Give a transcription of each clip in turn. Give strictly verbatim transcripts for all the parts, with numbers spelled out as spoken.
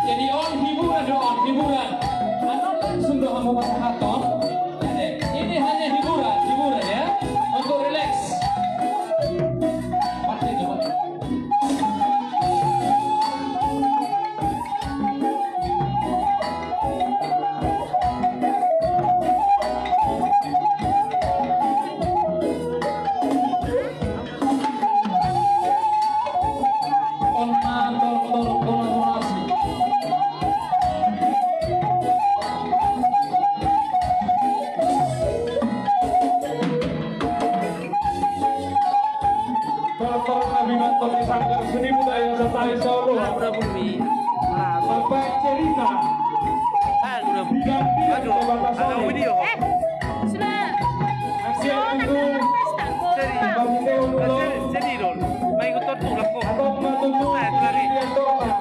Jadi on hiburan do on, hiburan. Annon langsung do hamu pasahathon. Jadi, ini hanya hiburan, hiburan ya. Untuk relax. Pasti do. Tortor na binanto di Sanggar Seni Budaya Setahi Solo. Sampai cerita. Diganti dari Batasari. Eh, sudah. Aksi itu. Bagi Teo Nulo. Atau matutu. Dia torta.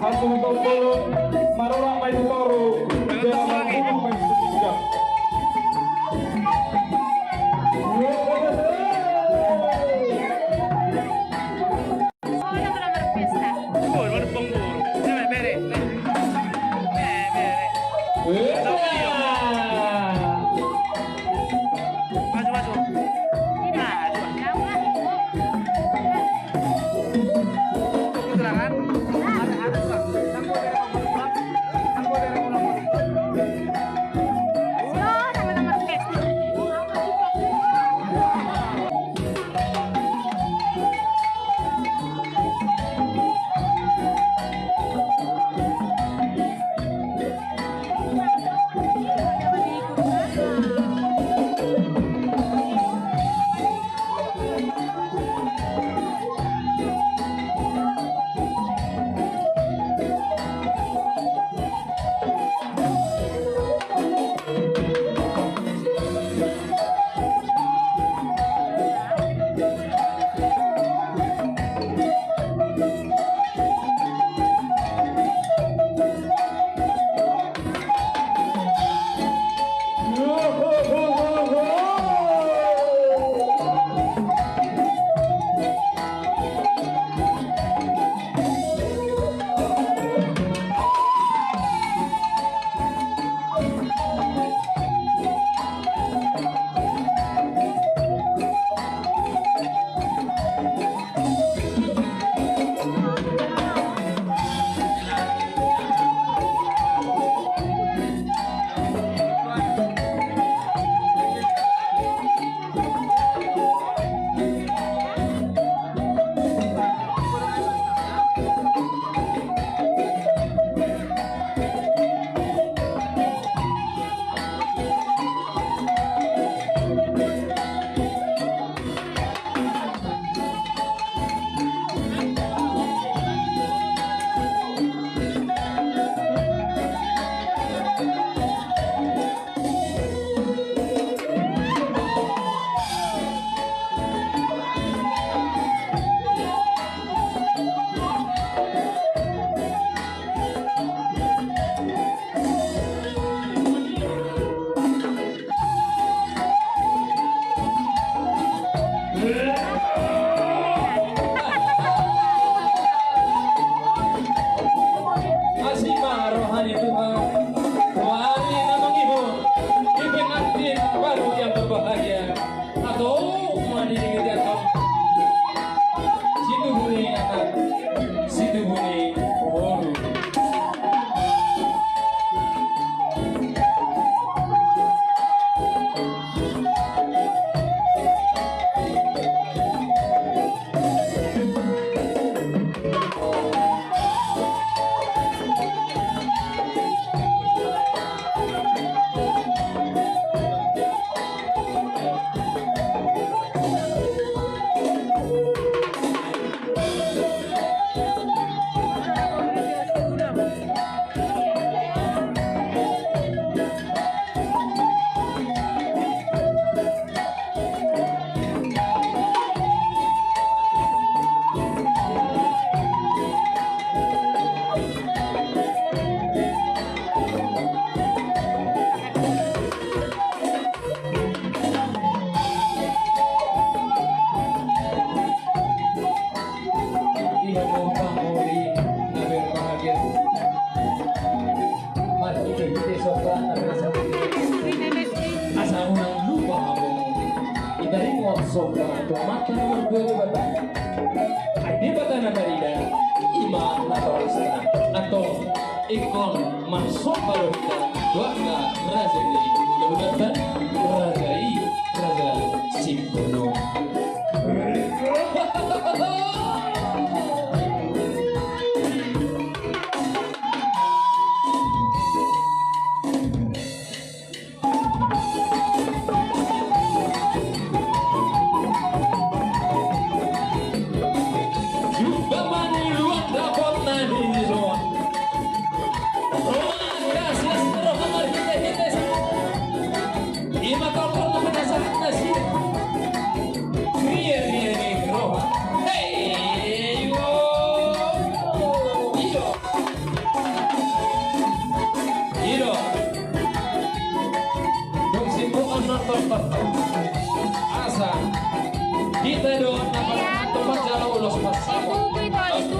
Langsung topolon. Marora main toru. Dia langsung main setiga. Pamuli na berbahagia. Marhite-hite somba na berbahagia. Asa unang lupa hamu. Idahi ma somba tu Amanta na martua Debata. Ai Debata na marida, i ma natorasna. Antong ingkon marsomba do hita tu angka raja ni hulahulanta, raja i, raja Simporna. Dung simbuan nonton, asa hita do na pasahat tu manjalo ulos pasahat.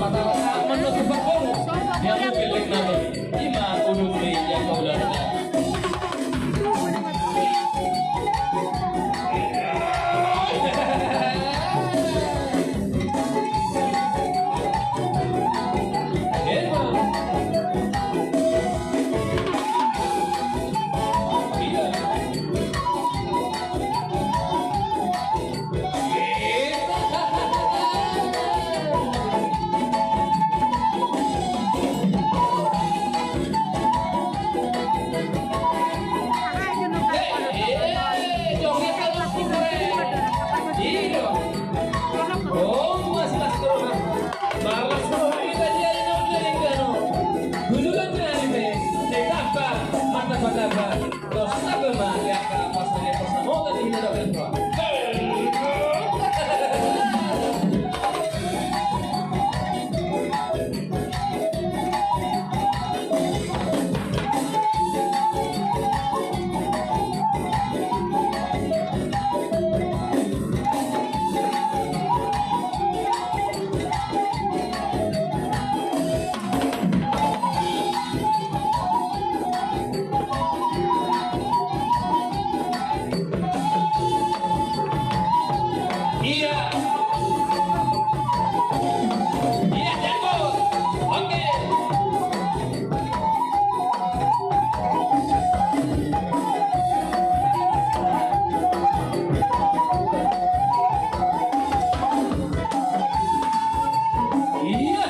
Pasahat mandohot tu parboru. Dia mungkin lek nami. I ma udut ni yang kau lakukan. Iya. Iya, tempo. Oke. Iya.